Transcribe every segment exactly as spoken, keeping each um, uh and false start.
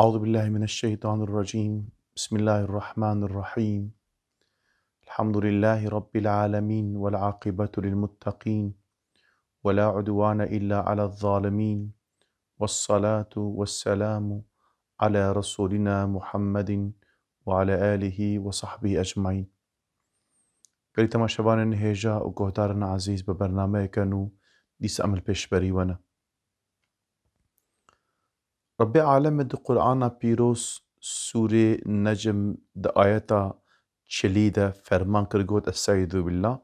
أعوذ بالله من الشيطان الرجيم. بسم الله الرحمن الرحيم. الحمد لله رب العالمين والعاقبة للمتقين ولا عدوان إلا على الظالمين والصلاة والسلام على رسولنا محمد وعلى آله وصحبه أجمعين. Gelî temaşevanên hêja û guhdarên ezîz, bi bernameyeke nû dîsa em li pêşberî we ne. Rebbê Alemê di Qur'ana Pîroz, Sûrê Necm, di ayeta çilî de ferman kir, got, Estaizu billah,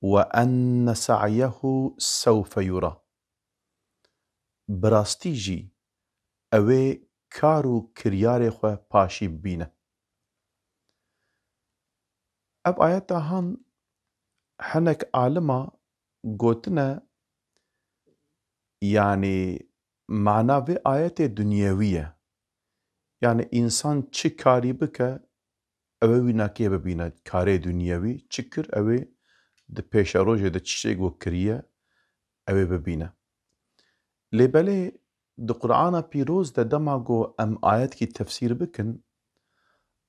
"Ve enne sa'yehu sewfe yura." Bi rastî jî ew ê kar û kiryarê xwe paşî bibîne. Ev ayeta han hinek alima gotine, yanî mana vê ayetê dunyewî ye. Yanî însan çi karî bike, ew ê wî nakê bibîne, karê dunyewî çi kir, ew ê di pêşerojê de çi ştê ku kiriye, ew ê bibîne. Lê belê di Qur'ana Pîroz de dema ku em ayetkî tefsîr bikin,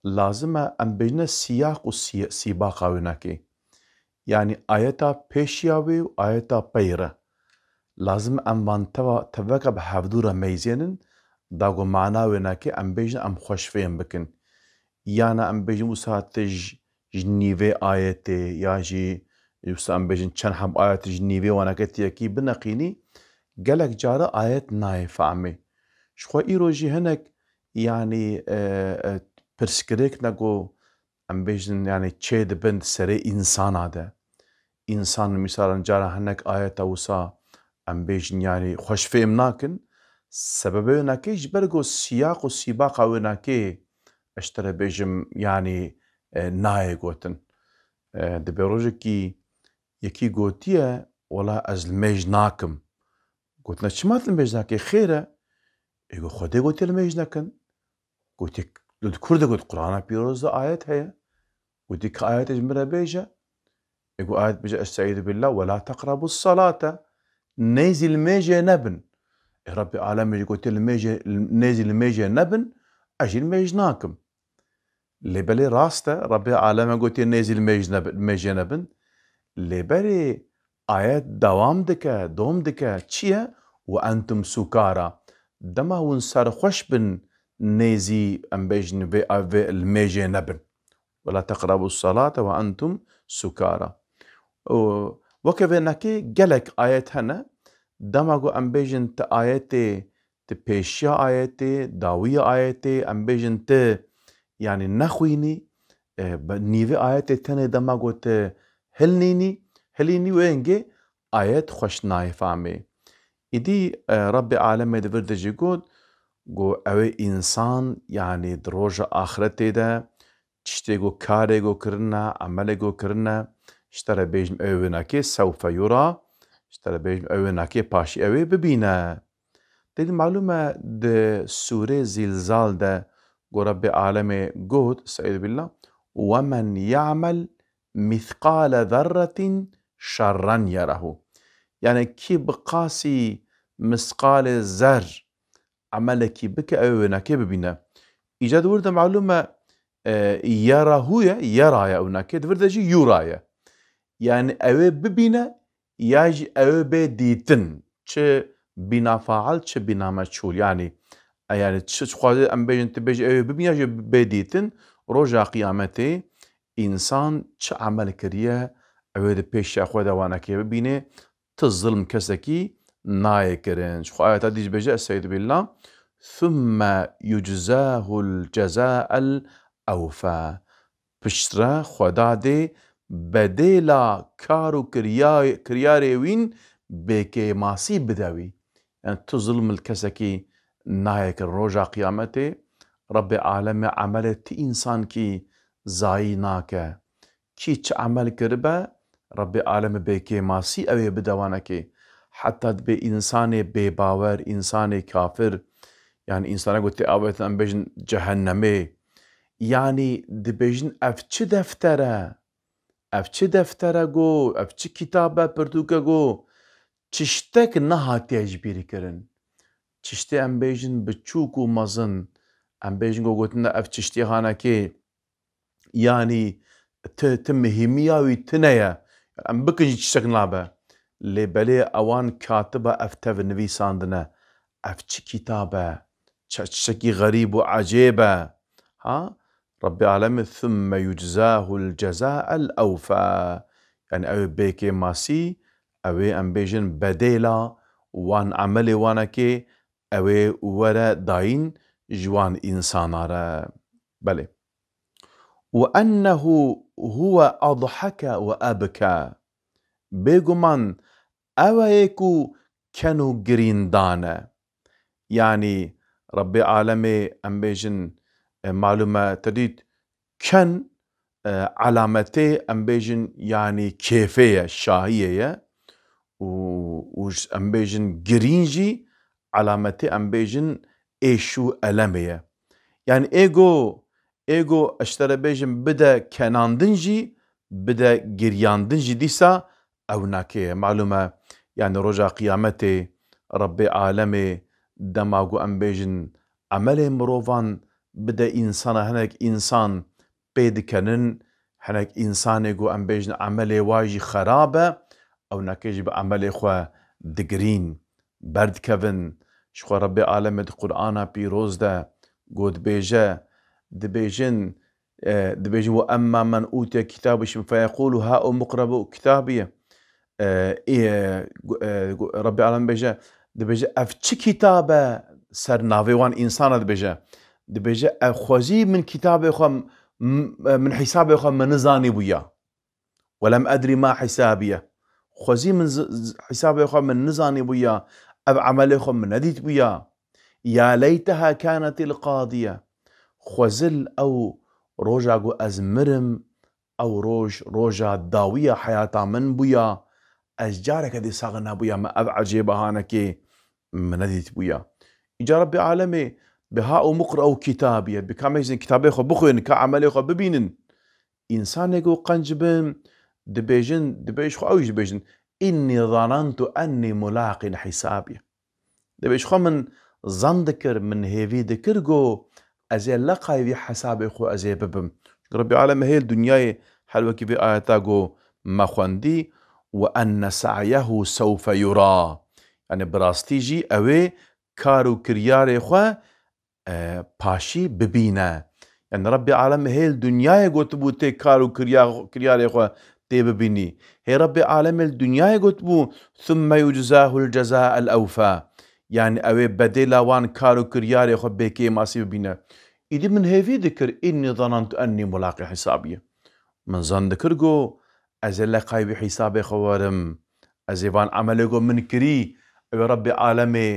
lazim e em bêjine siyaq û siye-, sîbaqa wênakê. Yanî ayeta pêşiya wê û ayeta pey re. Lazim em van teva-, teveka bi hevdû re meyzênin, da ku mana wênakê em bêjin em xweş fêm bikin. Yana em bêjin wisa tu ji, ji nîvê ayetê ya jî wisa em bêjin çend heb ayet ji nîvê wanakê tu yekî bineqînî, gelek cara ayet nayê fehmê. Ji xwe îro jî hinek, yanî, e, e, pirsgirêk ne ku em bêjin, yanî çê dibin di serê însana de. Însan misalan cara hinek ayeta wisa em bêjin, yanî xweş fêm nakin. Sebebê wênakê ji ber ku siyaq û sîbaqa wênakê, ez ji te re bêjim, yanî, e, nayê gotin. E, dibê rojekî yekî gotiye, "Wela ez limêj nakim." Gotine, "Çima tu limêj nakê? Xêr e." Ê got, "Xwedê gotiye limêj nekin." Gotiye, "Li kur de got, Qur'ana Pîroz de ayet heye." Gotiye, "Ka ayetê ji min re bêje." Ê got, "Ayet bêje, Estaizu billah, ve la teqrabu salate." Nêzî limêjê nebin. Ê Rebbê Alemê jî gotiye, "Limêjê, nêzî limêjê nebin, ez jî limêj nakim." Lê belê rast e, Rebbê Aleme gotiye, "Nêzî limêj neb-, limêjê nebin." Lê belê ayet dewam dike, dom dike. Çi ye? "Ve entum sukara." Dema hûn serxweş bin, nêzî, em bêjin, vê, vê limêjê nebin. "Ve la teqrabu salate ve entum sukara." Û weke vênekê gelek ayet hene. Dema ku em bêjin ti ayetê, ti pêşiya ayetê, dawiya ayetê, em bêjin ti, yanî nexwînî, e, be-, nîvê ayetê tenê dema ku ti hilnînî, hilînî wê hingê ayet xweş nayê famê. Îdî, e, Rebbê Alemê di vir de jî got, got, ew ê însan, yanî di roja axretê de, tiştê ku karê ku kirine, emelê ku kirine, ji te re bêjim ew ê wênakê sewfe yura, ji te re bêjim ew ê wênakê paşî ew ê bibîne. Têdî malûm e di sûrê Zîlzal de ku Rebbê Alemê got, Estaizu billah, "Ve men ya'mel mîthqale zerretin şerren yerehu." Yanî kî bi qasî misqalê zer emelekî bike, ew ê wênekê bibîne. Îca di wir de malûm e, e, yerehu ye, yera ye wênekê, di vir de jî yura ye. Yanî ew ê bibîne ya jî ew ê bê dîtin. Çi bîna fail, çi bîna meçhûl. Yanî, e, yanî çi, çi dixwaze em bêjin, tu bêjî ew ê bibîne ya jî bê dîtin. Roja qiyametê însan çi emel kiriye, ew ê di pêşiya xwe de wanekê bibîne. Ti zilm kesekî nayê kirin. Ji xwe ayeta dî jî bêje, Estaizu billah, "Thumme yuczahul ceza'el ewfa." Piştre Xweda dê bedêla kar û kirya-, kiryarê wîn bêkêmasî bide wî. Yani tu zilm li kesekî nayê kirin. Roja qiyametê Rebbê Alemê emelê ti însankî zayî nake. Kî çi emel kiribe, Rebbê Alemê bêkêmasî ew ê bide wanekê. Heta dibê însanê bêbawer, însanê kafir, yani însanek ku tê avêtin, em bêjin cehennemê. Yani dibêjin ev çi defter e? Ev çi defter e go? Ev çi kitab e, pirtûk e go? Tiştek nehatiye ji bîr kirin. tiştê em bêjin biçûk û mezin, em bêjin ku gotin de ev tiştê hanekê, yanî ti, ti mihîmiya wî tune ye. Em bikin jî tiştek nabe. Lê belê ewan katiba ev tev nivîsandine. Ev çi kitab e? Çi, tiştekî xerîb û ecêb e. Ha? Rebbê Alemê, "Thumme yuczahul ceza'el ewfa." Yani ew ê bêkêmasî, ew ê em bêjin bedêla wan emelê wanekê, ew ê were dayîn ji wan însana re. Belê. "Ve ennehu huve adhake ve ebke." Bêguman ew e yê ku ken û girîndan e. Yanî Rebbê Alemê, em bêjin, e, malûm e, te dît, ken, e, alametê, em bêjin, yanî kêfê ye, şahiyê ye. Û, û j-, em bêjin, girîn jî alametê, em bêjin, êş û elemê ye. Yanî êgo, êgo, ez ji te re bêjim, bide kenandin jî, bide giryandin jî, dîsa ew nake ye. Malûm e, yani roja qiyametê Rebbê Alemê dema ku em bêjin emelê mirovan bide însana, hinek însan pê dikenin, hinek însanê ku em bêjin emelê wa jî xerab e, ew nake jî bi emelê xwe digirîn, berdikevin. Ji xwe Rebbê Alemê di Qur'ana pîroz de got, dibêje, dibêjin, e, dibêjin, "Ve emma men utiye kitabe şim feyequlu ha umqrebu kitabiye." E, e, gu-, e, gu-, Rebbê Alem dibêje, dibêje, "Ev çi kitab e?" Ser navê wan însana dibêje. Dibêje, "Ev xwezî min kitabê xwe m-, m-, min hîsabê xwe min nizanî bûya." "Welem edrî ma hisabiye." Xwezî min z-, z-, hîsabê xwe min nizanî bûya, ev emelê xwe min nedît bûya. "Ya leyteha kanetil qadiye." Xwezil ew roja ku ez mirim, ew roj, roja dawiya heyata min bûya, ez careke dî sax nebûya, me ev ecêba hanekê min nedît bûya. Îca Rebbê Alemê bi ha û muqra ew kitabiye, bi ka mecin kitabê xwe bixwînin, ka emelê xwe bibînin. Însanê ku qenc bin, dibêjin, dibêj xwe ew jî dibêjin, "Înnî zanantu ennî mulaqin hîsabî." Dibêj xwe min zan dikir, min hêvî dikir ku ez ê leqay vî hesabê xwe ez ê bibim. Çünkü Rebbî Alem hêl dinyayê her wekî vê ayeta ku me xwendî, "Ve enne sa'yehu sewfe yura." Yani bi rastî jî ew ê kar û kiryarê xwe e, paşî bibîne. Yani Rebbê Alem hêl dinyayê gotibû tê kar û kirya-, kiryarê xwe tê bibînî. Hê Rebbê Alem hêl dinyayê gotibû, "Thumme yuczahul ceza'el ewfa." Yani ew ê bedêla wan kar û kiryarê xwe bêkêmasî bibîne. Îdî min hêvî dikir, "Înnî zanantu ennî mulaqî hîsabî." Min zan dikir ku ez ê leqay wî hîsabê xwe werim. Ez ê van emelê ku min kirî, ew ê Rebbê Alemê,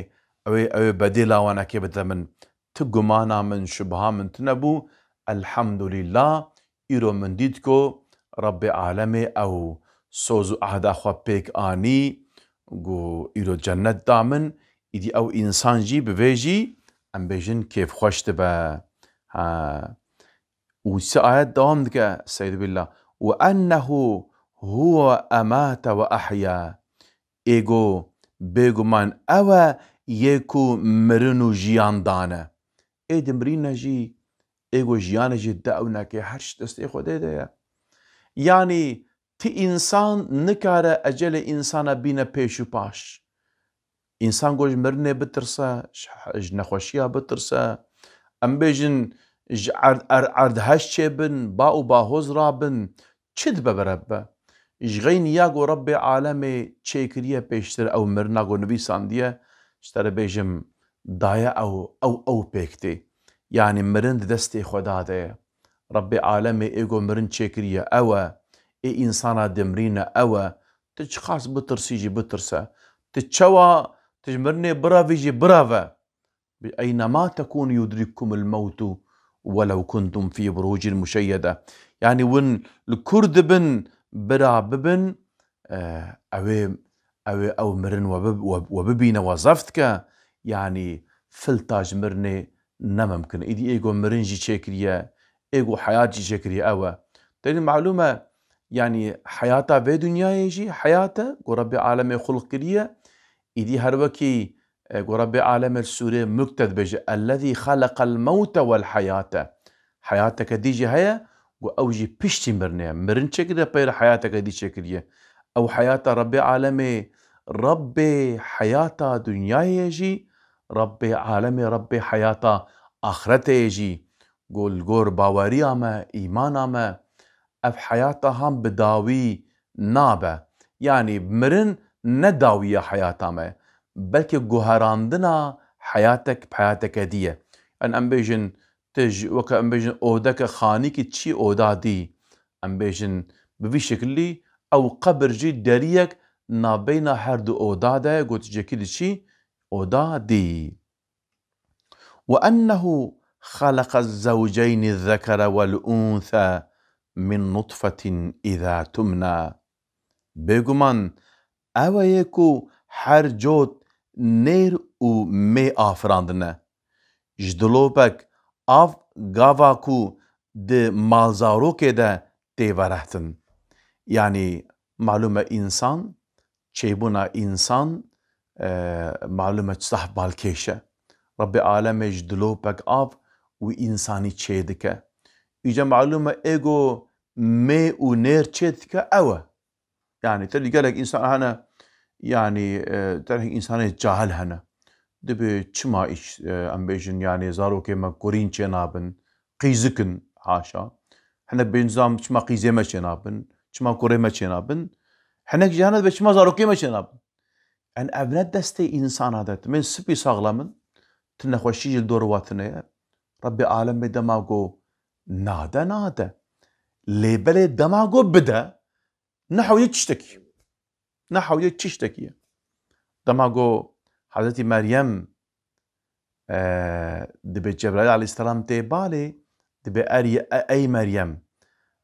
ew ê, ew ê bedêla wanekê bide min. Ti gumana min, şubha min tune bû. Elhamdulîllah, îro min dît ku Rebbê Alemê ew soz û ehda xwe pêk anî, ku îro cennet da min, îdî ew însan jî bi vê jî, em bêjin, kêfxweş dibe. Ha. Û sê ayet dewam dike, Estaizu billah. "Ve ennehu huve emate ve ahya." Êgo bêguman ew e yê ku mirin û jiyan dane. Ê dimrîne jî, êgo jiyane jî de ew neke, her şt destê Xwedê de ye. Yanî ti însan nikare ecelê însana bîne pêş û paş. Însan ku ji mirinê bitirse, ji, ji nexweşiya bitirse, em bêjin ji erd, er, erdhej çêbin, ba û bahoz rabin, çi dibe bi re bibe? Ji xeynî ya ku Rebbê Alemê çêkiriye pêştir ew mirina ku nivîsandiye, ji te re bêjim, daye ew, ew, ew pêk tê. Yanî mirin di destê Xweda de ye. Rebbê Alemê ê ku mirin çêkiriye ew e, ê însana dimrîne ew e, Tu çiqas bitirsî jî bitirse. Tu çawa, tu ji mirinê birevî jî bireve. Eynema tekûnû yudrikkumul mewtu welew kuntum fî burûcin muşeyyede. Yanî hûn li kur dibin, bira bibin, e, ew ê, ew ê ew mirin we bi-, we, we bibîne, we zeft dike. Yanî filta ji mirinê ne mimkin e. Îdî ê ku mirin jî çêkiriye, ê ku heyat jî çêkiriye ew e. Tenê malûm e, yanî heyata vê dinyayê jî heyat e ku Rebbê alemê xulq kiriye. Îdî her wekî E, ku Rebbê Alemê li Sûreyê Mulk de dibêje, "Ellezî xeleqel mewte wel heyate." Heyateke dî jî heye, ku ew jî piştî mirinê ye. Mirin çêkiriye, peyre heyateke dî çêkiriye. Ew heyata Rebbê Alemê, Rebbê heyata dinyayê ye jî, Rebbê Alemê, Rebbê heyata axretê ye jî. Ku li gor baweriya me, îmana me, ev heyata han bi dawî nabe. Yanî mirin ne dawiya heyata me, belkî guherandina heyatek, heyateke dî ye. Yanî em bêjin, tu ji, weke em bêjin, odeke xanîkî çî oda dî. Em bêjin, bi vî şekilî ew qebir jî deriyek nabeyna her du oda de, got cekî diçî oda dî. "Ve ennehu xeleqez zewceyni zekere wel unse min nutfetin iza tumna." Bêguman ew e yê ku her cot nêr û mê afirandine. Ji dilopek av gava ku di malzarokê de tê verehtin. Yanî malûm e însan, çêbûna însan, e, malûm e çi zehf balkêş e. Rebbê Alemê ji dilopek av wî însanî çê dike. Îca malûm e êgo mê û nêr çê dike ew e. Yanî, tevî gelek însan hene, yanî, e, gelek însanê cahil hene. Dibê çima îş, e, em bêjin, yanî, zarokê me kurîn çênabin, qîzik in, haşa. Hinek bêjin zam çima qîzê me çênabin, çima kurê me çênabin. Hinek jî hene dibê çima zarokê me çênabin. Yanî, ev ne destê însana de. Timên spî saxlem in, tu nexweşî ji li dor wa tune ye. Rebbê Alemê dema go nade, nade. Lê belê dema go bide, ne hewce tiştekî. Ne hewce tiştekî ye. Dema go Hezretî Meryem, e, dibê Cebraîl aleyhisselam tê balê, dibê erî, e, ey Meryem,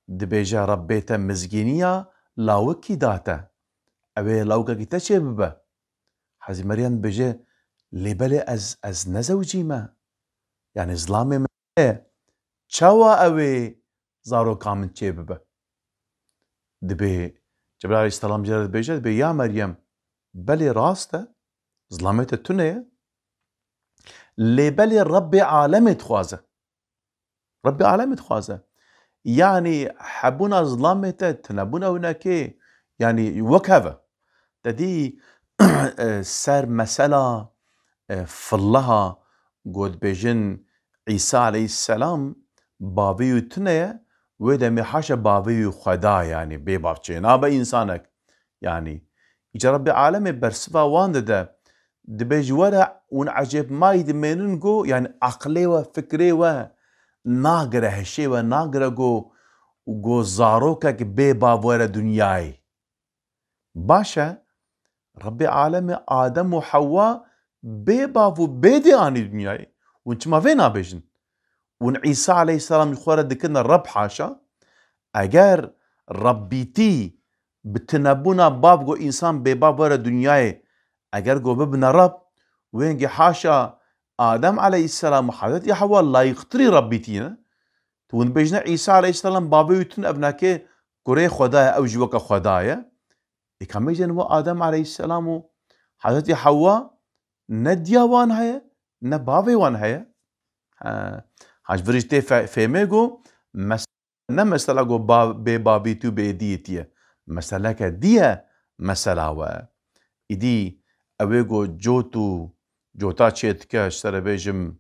dibêje Rebbê te mizgîniya lawikî da te. Ew ê lawikekî te çê bibe. Hezî Meryem dibêje, lê belê ez, ez ne zewcî me. Yanî zilamê min heye. Çawa ew ê zaroka min çê bibe? Dibê Cebraîl aleyhisselam jê re dibêje, dibê, ya Meryem, belê rast e, zilamê te tune ye. Lê belê Rebbê Alemê dixwaze. Rebbê Alemê dixwaze. Yanî hebûna zilamê te, tunebûna winekê, yanî wek hev e. Te dî, e, ser mesela, e, fillaha, got bêjin Îsa aleyhisselam bavê wî tune ye, wê demê haşa bavê wî Xweda, yanî bê bav çênabe însanek. Yanî, îca Rebbê Alemê bersiva wan dide, dibê ji we re hûn ecêbmayî dimênin go, yanî aqilê we, fikrê we nagire, hişê we nagire go, go zarokek bê bav were dinyayê. Baş e, Rebbê Alemê Adem û Hewwa bê bav û bê dê anî dinyayê. Hûn çima vê nabêjin? Hûn Îsa aleyhisselam ji xwe re dikine Reb, haşa. Eger Rebbîtî bi tunebûna bav go însan bê bav were dinyayê, eger go bibine Reb, wengê haşa Adem aleyhisselam û Hezretî Hewwa layiqtirî Rebbîtî ne. Tu hûn bêjine Îsa aleyhisselam bavê wî tune, ev nake kurê Xweda ye, ew jî weke Xweda ye. Ê ka mêjên we Adem aleyhisselam û Hezretî Hewwa ne diya wan heye, ne bavê wan heye. He. Ha, ji vir jî tê fe-, fêmê go, mes-, ne mesela go ba-, bê bavîtî û bê diyêtî ye. Meseleke dî ye, mesela we. Îdî ew ê go cot û cota çê dike, ji te re bêjim,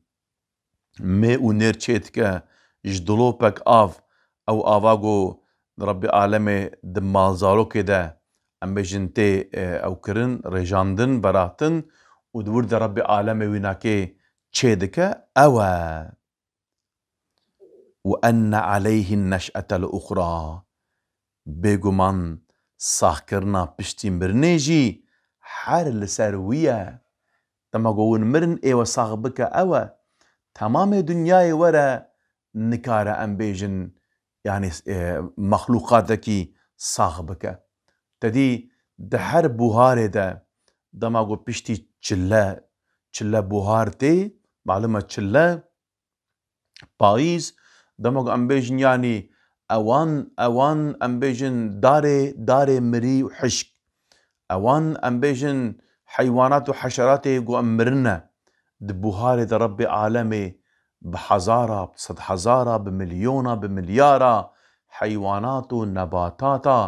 mê û nêr çê dike, ji dilopek av, ew ava ku Rebbê Alemê di malzarokê de, em bêjin, tê, e, ew kirin, rêjandin, veratin û di wir de Rebbê Alemê wî nakê çê dike, ew e. "Ve enne aleyhin neş'etel uxra." Bêguman saxkirina piştî mirinê jî her li ser wî ye. Dema ku hûn mirin ê we sax bike ew e. Temamê dinyayê were nikare em bêjin, yanî, e, mexlûqatekî sax bike. Te dî di her buharê de dema ku piştî çile, çile buhar tê, malum e çile, payîz, dema ku em bêjin, yanî ewan, ewan em bêjin darê, darê mirî û hişk. Ewan em bêjin heywanat û heşeratê ku em mirine, di buharê de Rebbê alemê bi hezara, bi sedhezara, bi milyona, bi milyara heywanat û nebatata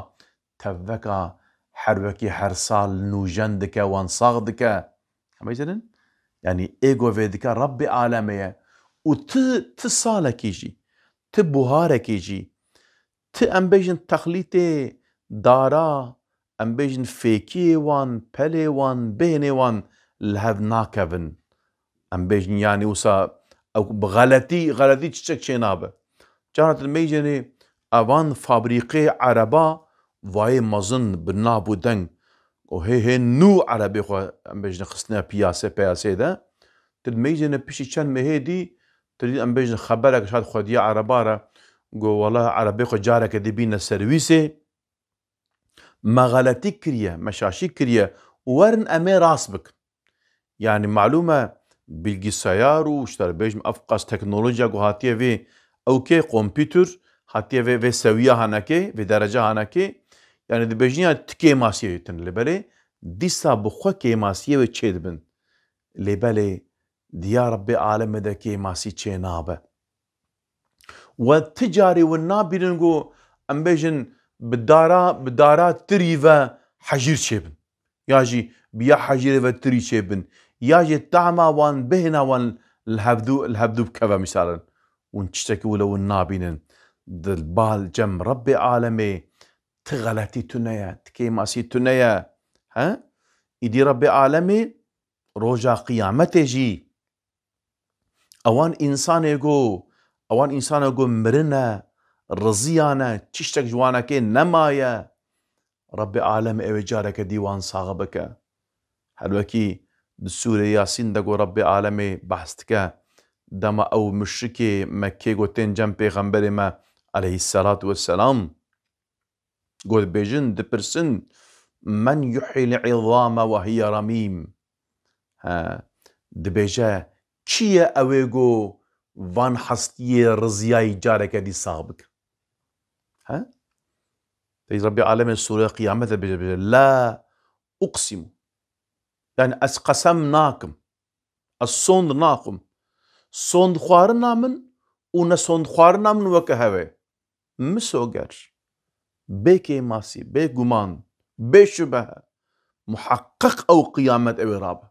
tevveka her wekî her sal nûjen dike, wan sax dike. Em bêjin, yanî ê ku vê dike Rebbê alemê ye. Û ti, ti salekî jî, ti buharekî jî, ti em bêjin texlîtê dara, em bêjin fêkiyê wan, pelê wan, bêhnê wan li hev nakevin. Em bêjin, yanî wisa ew bi xeletî, xeletî çiçek çênabe. Cara tu dibêjinê evan fabrîqê ereba vayê mezin bi nav û deng û hê hê nû erebê xwe, em bêjin, xistine piyase, peyasê de. Tu dibêjinê piştî çend mehê dî, tu dî, em bêjin, xeberek şad xwediya ereba re, got, wela erebê xwe careke dî bîne serwîsê. Me xeletî kiriye, me şaşî kiriye û werin em ê rast bikin. Yanî malûm e, bilgisayar û ji te re bêjim ev qas teknolojiya ku hatiye vê ewkê, kompîtur, hatiye vê, vê sewiya hanekê, vê dereca hanekê. Yanî dibêjin ya ti kêmasiyê tune. Lê belê dîsa bi xwe kêmasiyê wê çêdibin. Lê belê diya Rebbê alemê de kêmasî çênabe. We ti carî win nabînin ku em bêjin bi dara, bi dara tirî ve hejîr çêbin. Ya jî bi ya hejîrê ve tirî çêbin. Ya jî tahma wan, bêhna wan li hevdû, li hevdû bikeve misalin. Hûn tiştekî wilo hûn nabînin. Di bal cem Rebbê alemê ti xeletî tune ye, ti kêmasî tune ye. He? Îdî Rebbê alemê roja qiyametê jî ewan însanê ku, ewan însanê ku mirine, riziyane, tiştek ji wanekê nemaye, Rebbê alem ê wê careke dî wan sax bike. Her wekî di Sûrê Yasîn de ku Rebbê alemê behs dike, dema ew muşrikê Mekkê ku tên cem Pêxemberê me aleyhisselatu vesselam, Got dibêjin, dipirsin, "Men yuhyil izame ve hiye ramîm?" He, dibêje, "Kî ye ew ê ku van hestiyê riziyayî careke dî sax bike?" He? Tey Rebbê alemê sûreya Qiyamet de bêje, bêje, "La uqsimu." Yani ez qesem nakim. Ez sond naxwim. Sondxwarina min û nesondxwarina min weke hev e. Misoger, bê kêmasî, bê guman, bê şubehe, muheqeq ew qiyamet ew ê rabe.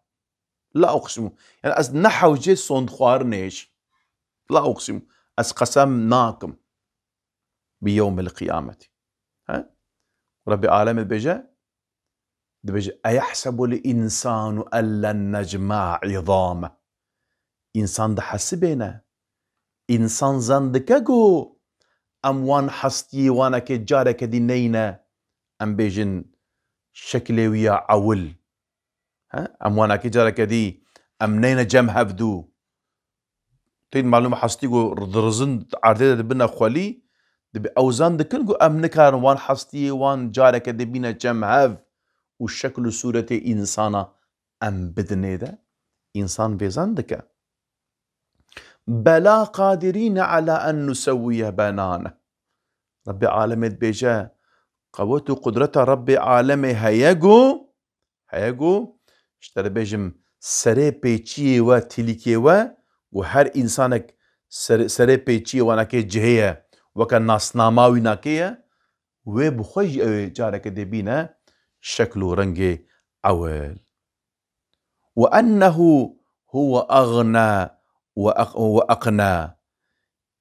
La uqsimu. Yani ez ne hewcê sondxwarinê jî. La uqsimu. Ez qesem nakim. Bi yewmil qiyametî. He? Rebbê alemê dibêje, Dibêje, "Eyehsebul însanu en len necme'a izame." Însan dihesibêne. Însan zan dike ku em wan hestiyê wanekê careke dî neyne, em bêjin şekilê wî ya ewil. He? Em wanekê careke dî em neyne cem hevdû. Tên malûm hestî ku dirizin erdê de dibine xwelî, dibe ew zan dikin ku em nikarin wan hestiyê wan careke dibîne cem hev û şekl û sûretê însana em bidinê de. Însan vê zan dike. Bela qadirîne ala en nusewwiye benane. Rebbê alemê dibêje, qewet û qudreta Rebbê alemê heye ku Heye ku, ji te re bêjim, serê pêçiyê we, tîlîkê we, ku her însanek ser-, serê pêçiyê wanakê cihê ye, weke nasnama wî nakê ye, wê bi xwe jî ew ê careke dê bîne şekl û rengê ewil. "Ve ennehu huve aghna ve aq-, ve aqna."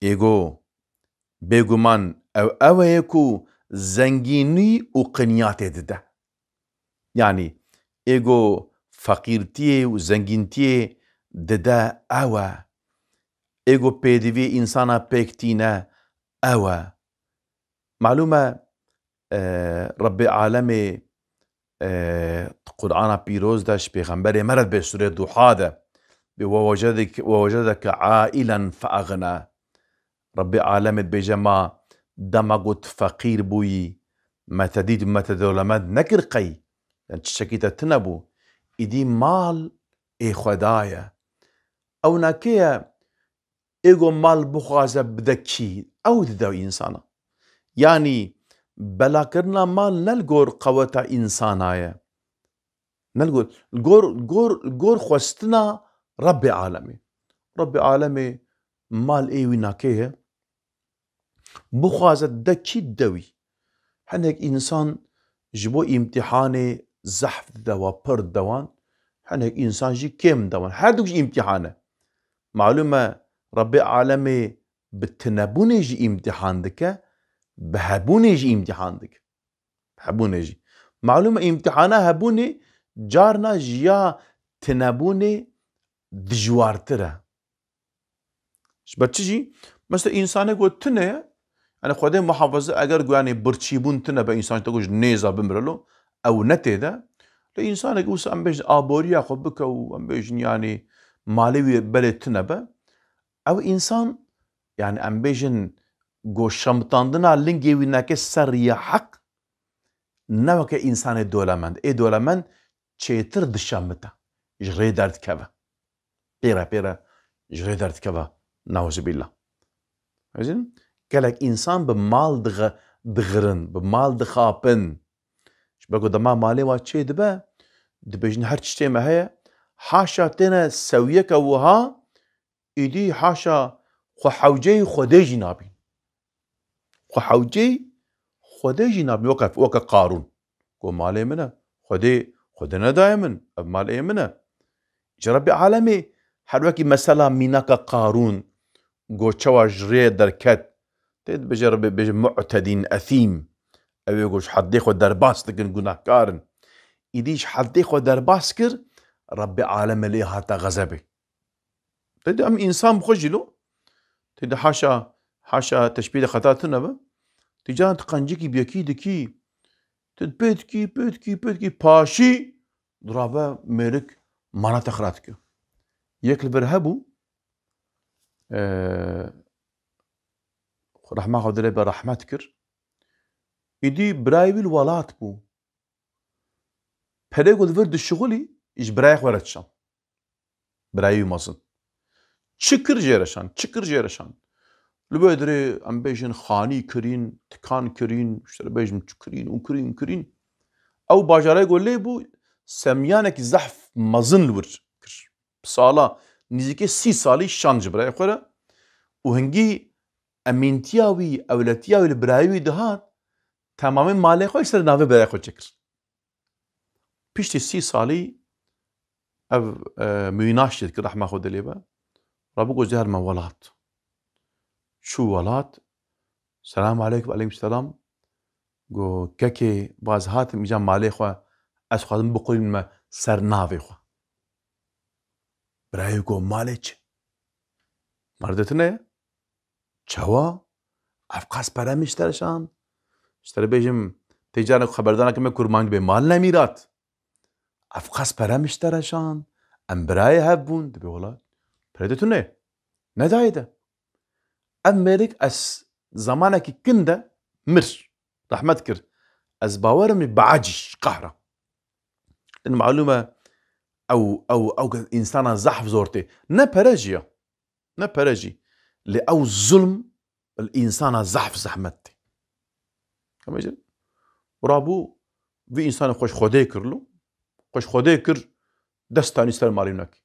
Êgo, bêguman ew, ew e ku zengînî û qinyatê dide. Yanî, êgo feqîrtiyê û zengîntiyê dide ew e. Êgo pêdivî însana pêk tîne ew e. Malûm e, e, Rebbê alemê, e, Qur'ana pîroz de ji pêxemberê me re dibê sûrê Duha de, bê "Ve wecedek-, ve wecedeke ailen fe aghna." Rebbê alemê dibêje, "Ma dema ku tu feqîr bûyî, me te dît û me te dewlemend nekir qey? Yani çiçekî te tune bû. Îdî mal ê xwe daye." Ew nakê ye, êgo mal bixwaze bide kî? Ew dide însana. Yanî belakirina mal ne li gor qeweta însana ye. Ne li gor, li gor, li gor, li gor xwestina Rebbê alemê. Rebbê alemê mal ê wî nakeye. Bixwaze de kî de wî. Hinek însan ji bo îmtîhanê zehf dide wa, pir dide wan. Hinek însan jî kêm dide wan. Her du jî îmtîhan e. Malûm e, Rebbê alemê bi tinebûnê jî îmtîhan dike, bi hebûnê jî îmtîhan dike. Hebûnê jî. Malûm e, îmtîhana hebûnê carna ji ya tinebûnê dijwartir e. Ji ber çi jî? Mesela, însanê ku tune ye, yani Xwedê muhafaza, eger ku, yani, birçîbûn tune be, însan te ku ji nêza bimire lo, ew ne tê de. Lê însanek wisa, em bêjin, aboriya xwe bike û, em bêjin, yani, malê wî belê tune be, ew însan, yani, em bêjin, ku şemitandina lingê wî neke ser riya heq, ne weke însanê dolemend. Ê dolemend çêtir dişemite, ji rê derdikeve. Pêre pêre ji rê derdikeve. Neuzubîllah. Bêjin, gelek însan bi mal dixe-, dixirin, bi mal dixapin. Ji ber ku dema malê wa çê dibe, dibêjin her tiştê me heye, haşa têne sewiyeke wiha, îdî haşa xwe hewceyî Xwedê jî nabîn. Xwe hewceyî Xwedê jî nabîn. Weke, weke Qarûn. Ku malê min e. Xwedê, Xwedê nedaye min. Ev mal ê min e. Ji Rebbê alemê her wekî mesela mînaka Qarûn, ku çawa ji rê derket. Tê dibêje Rebbê, bêje mu'tedîn, ethîm. Ew ê ku ji heddê xwe derbas dikin, gunahkar in. Îdî ji heddê xwe derbas kir, Rebbê alemê lê hate xezebê. Tê de em însan bi xwe jî lo. Tê de haşa, haşa teşbîh de xeta tune be. Tê caran tu qencikî bi yekî dikî. Tu pê dikî, pê dikî, pê dikî, paşî dirabe mêrik mana te xira dike. Yek li vir hebû, e, rehma Xwedê lê be rehmet kir. Îdî birayê wî li welat bû. Perê ku li vir dişixulî, ji birayê xwe re dişan. Birayê wî mezin. Çi kir jê re şan, çi kir jê re şan. Li wê dirê em bêjin xanî kirîn, tikan kirîn, ji te re bêjim çi kirîn, û kirîn, kirîn. Ew bajarê ku lê bû, semyanekî zehf mezin li wir kir. Sala, nîzîkê sî salî şan ji birayê xwe re. Û hingî emîntiya wî, ewletiya wî li birayê wî dihat, temamê malê xwe ji ser navê birayê xwe çêkir. Piştî sî salî ev, e, Mûynaş jê dikir, rehma Xwedê lê be. Rabû got, "Ez ê herime welat." Çû welat. "Selamu aleykum." "Aleykum selam." Got, "Kekê, baz hatim îca malê xwe, ez xwazim biqulînime ser navê xwe." Birayê got, "Malê çi? Merdê tune ye?" "Çawa? Ev qas pere min ji te re şand. Ji te re bêjim, tê canek xeberdanek me kurmanc bê mal nemîrat. Ev qas pere min ji te re şand. Em birayê hev bûn." Dibê, "Wela, pere de tune. Nedayê de." Ev mêrik ez zamanekî kin de mir. Rehmet kir. Ez bawerim bi ecî, qehra. Din malûm e, ew, ew, ew insana zehf zor tê. Ne pere jî ya. Ne pere jî. Lê ew zulm li însana zehf zehmet tê. Kamê jin? Rabû vî însanê xwe ji Xwedê kir lo. Xwe ji Xwedê kir, destanî ser malê nekî.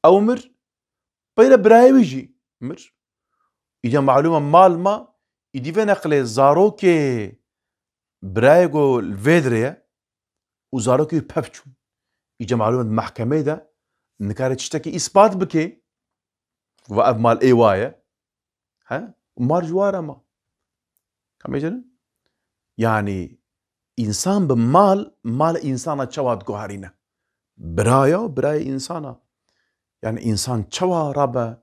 Ew mir, peyre birayê wî jî mir. Îca malûm e mal ma, îdî vê neqlê zarokê birayê ku li vê dirê ye, û zarokê wî pevçûn. Îca malûm e di mehkemeyê de nikare tiştekî îspat bike, va ev mal ê wa ye. He? Û mal ji wa re ma. Kamê jin? Yani, însan bi mal, mal însana çawa diguherîne? Biraya, birayê însana. Yani, însan çawa rabe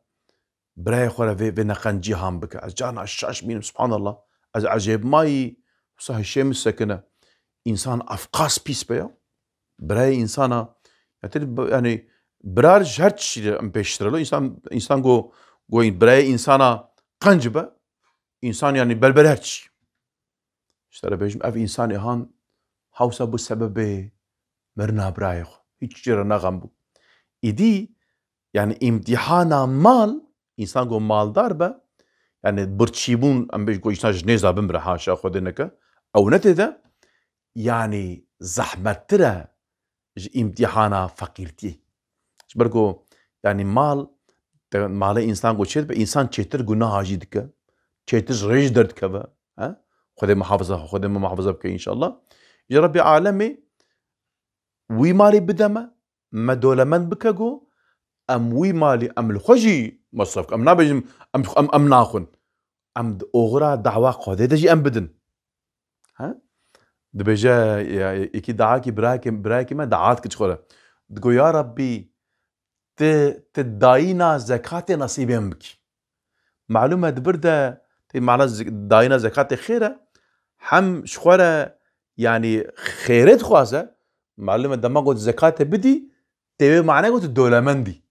birayê xwe re vê, vê neqencî ham bike. Ez carna şaş bînim, subhanallah. Ez ecêb mayî, wisa hişê min sekine. Însan ev qas pîs be ya. Birayê însana, ya tê, yani, birar ji her tiştî de em pêştir e lo. Însan, însan go, go birayê însana qenc be, însan, yani, berber her tiştî. Ji te re bêjim, ev însanê han hewsa bû sebebê mirina birayê xwe. Hiç jê re nexem bû. Îdî, yani, îmtîhana mal, însan ku maldar be, yani, birçîbûn, em bêjin ku însan ji nêza bimire, haşa Xwedê neke, ew ne tê de, yani, zehmettir e. ji îmtîhana feqîrtiyê. Ji ber ku, yanî mal, te-, malê însan ku çêdibe, însan çêtir gunaha jî dike, çêtir ji rê jî derdikeve. He? Xwedê muhafaza, Xwedê me muhafaza bike înşallah. Ji Rebbê alemê wî malê bide me, me dolemend bike ku em wî malî, em li xwe jî mesref bikin. Em nabêjin, em, em, em naxwin. Em di oxira dawa Xwedê de jî em bidin. He? Dibêje, ya, yekî daakî birakê, birakê me dua dike ji xwe re. Digo, "Ya Rabbî, ti, ti dayîna zekatê nesîbê min bikî." Malûm e, di vir de tê mana ze-, dayîna zekatê xêr e, hem ji xwe re, yanî, xêrê dixwaze. Malûm e, dema ku tu zekatê bidî, tê wê mane ku tu dolemendî.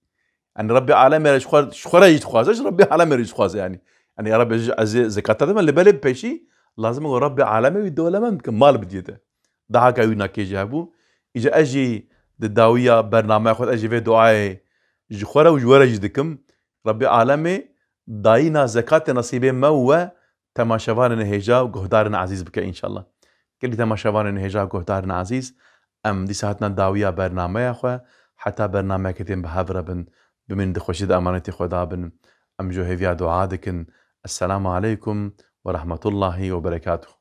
Yanî Rebbê alemê re ji xwe, ji xwe re jî dixwaze, ji Rebbê alemê re jî dixwaze yanî. Yanî ya Rebbê, ez ê zekata te bim, lê belê bi pêşî lazim e ku Rebbê alemê wî dolemend bike, mal bidiyê te. Dahaka wî nakê jî hebû. Îca ez jî di dawiya bernameya xwe de ez jî vê duayê ji xwe re û ji we re jî dikim. Rebbê alemê dayîna zekatê nesîbê me û we temaşevanên hêja û guhdarên ezîz bike înşallah. Gelî temaşevanên hêja û guhdarên ezîz, em dîsa hatina dawiya bernameya xwe, heta bernameyeke din bi hev re bin, bimînin di xweşî de emanetê Xweda bin. Em ji hêviya dua dikin. Esselamu aleykum ve rahmetullahi ve berekatuh.